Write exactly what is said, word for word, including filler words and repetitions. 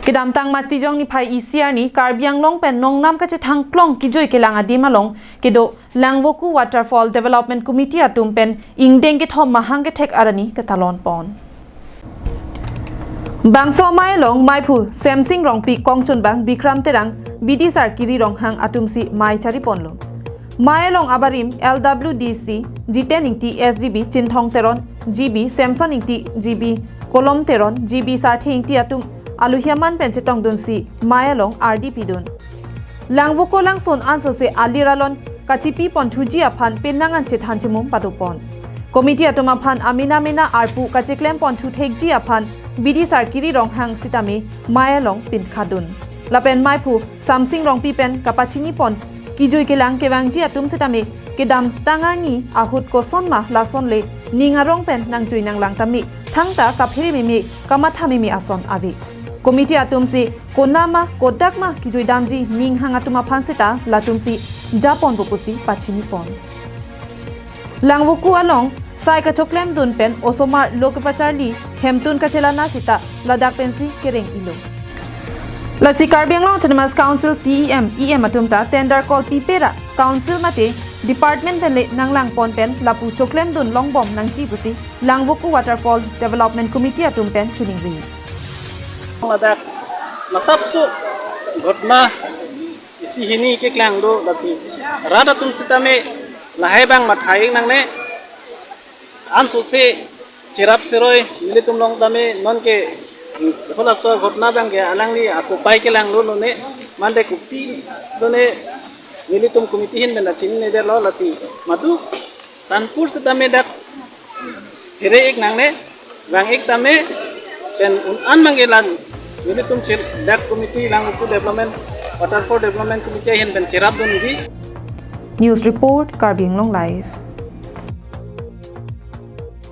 Kedamtang Matijong niphai isi arni Karbi Anglong pen nongnam kachethang klong kijui kelang adim along kedo Langvoku Waterfall Development Committee atum pen ingdeng kethom mahang kethek arni ketalon pon. Bangso amei along meiphu Semsing Rongpi kongchunbang Bikram Terang, bidisar Kiri Ronghang atumsi mei chari ponlo. Mei along abarim L W D C Jiten Ingti, S G B Chinthong Teron, G B Samson Ingti, G B Kolom Teron, G B Sarthe Ingti atum aluhiaman pen chetongdunsi mei along ardi pidun. Langvoku langsun ansose alir alon kachipi ponthuji aphan penang anchit hanchimum padopon. Committee atum aphan amena mena arpu kachiklem ponthu thekji aphan bidisar Kiri Ronghang sitame mei along pinkhadun. Lapen meiphu Semsing Rongpi pen kapachini pon kijui kelang kevangji atum sitame kedamtang arni ahut koson ma lasonle ning arong pen nangjui nanglang tame thangta kaphere meme kamatha meme ason ave. Committee atumsi konama kodak ma kijui damji ninghang atum aphan sita latumsi japonpo pusi pachini pon. Langvoku along sai kachoklemdun pen osomar lo kepacharli hemtun kachelana sita ladak pensi kereng-ilo. Lasi Karbi Anglong Autonomous Council C E M, E M atum ta tender call pipera council mate department pen le nanglang pon pen lapu choklemdun longbom nangji pusi Langvoku Waterfall Development Committee atum pen chiningri. Ladak masapso ghotna isi hini keklang do, lasi rat atum sitame lahai abang mathai nangne, ansose cherap seroi nelitum along tame nonke halaso ghotna abangke alangli akopai kelang do lone, mande kopi lone nelitum committee ahin pen chinine detlo, lasi madu Sanpur sitame dak here-ik nangne, vang-ik tame pen un-an manggelan nelitum chir dak committee Langvoku Development, Waterfall Development Committee ahin pen cherapdunji. News report, Karbi Anglong Live.